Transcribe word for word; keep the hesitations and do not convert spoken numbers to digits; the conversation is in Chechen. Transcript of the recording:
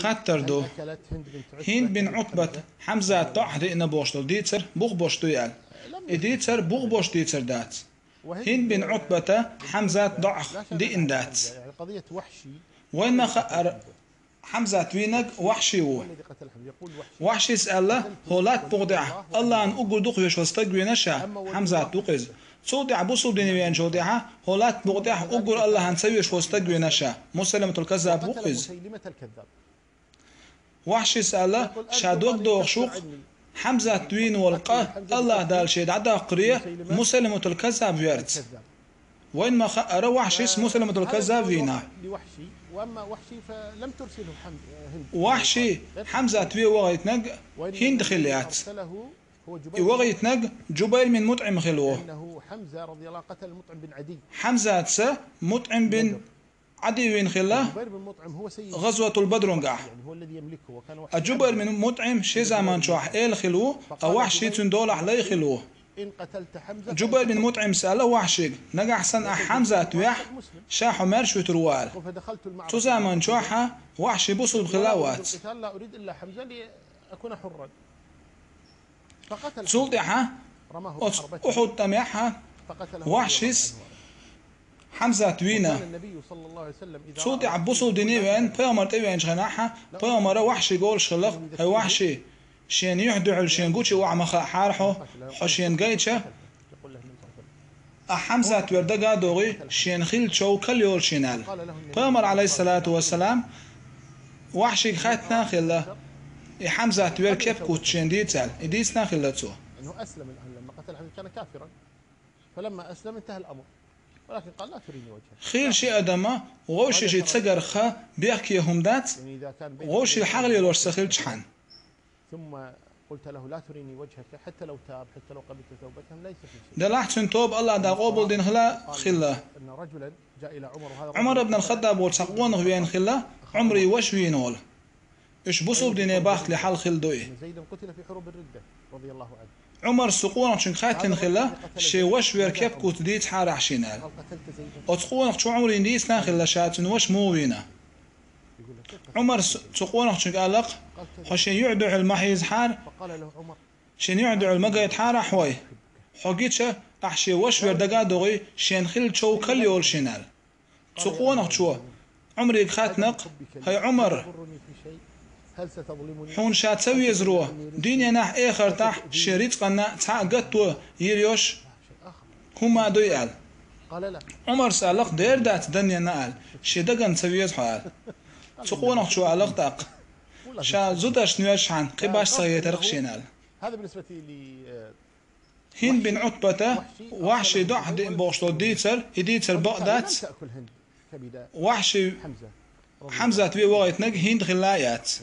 Хаттар ду. ХӀинд бин Ӏутбат Хьамзат доӀахь диъна бохуш долу дийцар бух беш дуй аьлла. И дийцар бух беш дийцар дац. ХӀинд бин Ӏутбата Хьамзат доӀахь диъна дац. Вайн ма хаъара, Хьамзат вийнарг Вахьши ву. Вахьшис аьлла: «ХӀо латта букъа тӀехь Аллахьан уггар дукха везаш волу стаг вийна ша», Хьамзат ву-кх иза. Цул тӀаьхьа бусулба дине веанчул тӀаьхьа: «ХӀо латта букъа тӀехь уггар Аллахьан ца везаш волу стаг вийна ша», Мусайлиматул Каззаб ву-кх иза. Вахьшис аьлла, ша дог дохуш ву-кх Хьамзат вийна волу къа Аллахь Дала шен дӀадоккхуре Мусайлиматул Каззаб верца. Вайн ма хаъара, Вахьшис Мусайлиматул Каззаб вийна. Вахьши Хьамзат вен вахийтинарг ХӀинд хилла яц. И вахийтинарг Джубайр бин МутӀим хилла ву. Хьамзатца МутӀим бин Ӏади вийна хилла гӀазватул Бадрунгахь. А Джубайр бин МутӀим шен заман чохь эла хилла ву, а Вахьши цуьнан долахь лай хилла ву. Джубайр бин МутӀимс аьлла Вахьшига: «Нагахь санна ахь Хьамзат вехь, ша хьо маьрша вуьтур ву», аьлла. Цу заман чохь Вахьши бусулба хилла а вац. Цул тӀаьхьа оцу Ухьуд тӀамехь Вахьшис Хьамзат вийна. Цул тӀаьхьа бусулба дине а веана, пайхамар тӀевеанчу хенахь, пайхамара Вахьшига олуш хилла: «ХӀай Вахьши, шена юьхь-дуьхьал шена гучу охьа ма хаахьара хьо, хьо шена гайча, ахь Хьамзат вер дага а догӀий, шена хилла чов кал йолуш йина», аьлла. Пайхамар, Ӏалайхиссалату вассалам, Вахьшига хаьттина а хилла: «И Хьамзат вер кеп куц шена дийца?» аьлла. И дийцина а хилла цо. Хийла ши адам вовшашца ца гаргахь бехке хӀума дац, вовшийн хьагӀ лелош ца хилчхьана. Делахь цуьнан тоба Аллахь Дала къобалдина хила хилла. Ӏумар ибн ал-Хаттаб волчу цхьа къонах веана хилла, Ӏумаран ваша вийна волу. Уьш бусулба дине бахкале хьалха хилла ду и. Ӏумара цу къонахчуьнга хаьттина хилла, шен ваша вер кеп куц дийцахьара ахь шена аьлла. Оцу къонахчо Ӏумарна дийцина а хилла, ша цуьнан ваша муха вийна. Ӏумара цу къонахчуьнга аьлла-кх: «Хьо шен юьхь-дуьхьал ма хьийзахьара, шен юьхь-дуьхьал ма гайтахьара ахь хьой. Хьо гича, ахь шен ваша вер дага а догӀий, шена хилла чов кал йолуш йина», аьлла. Цу къонахчо Ӏумарига хаьттина-кх: «ХӀай Ӏумар, хьуна ша ца везаро дуьненахь, эхартахь шен рицкъанна цхьа а гатто йийр йолуш хӀума дуй?» аьлла. Ӏумарс аьлла-кх: «Дера дац данненна», аьлла, «шен дагана ца веза хьо», аьлла. Цу къонахчо аьлла-кх тӀаккха: «Ша зударшна воьжчхьана кхин башха ца хетара-кх шена», аьлла. ХӀинд бин Ӏутбата Вахьши доӀахь диъна бохуш долу дийцар, и дийцар бакъ дац, Вахьши Хьамзат вен вахийтинарг ХӀинд хилла а яц.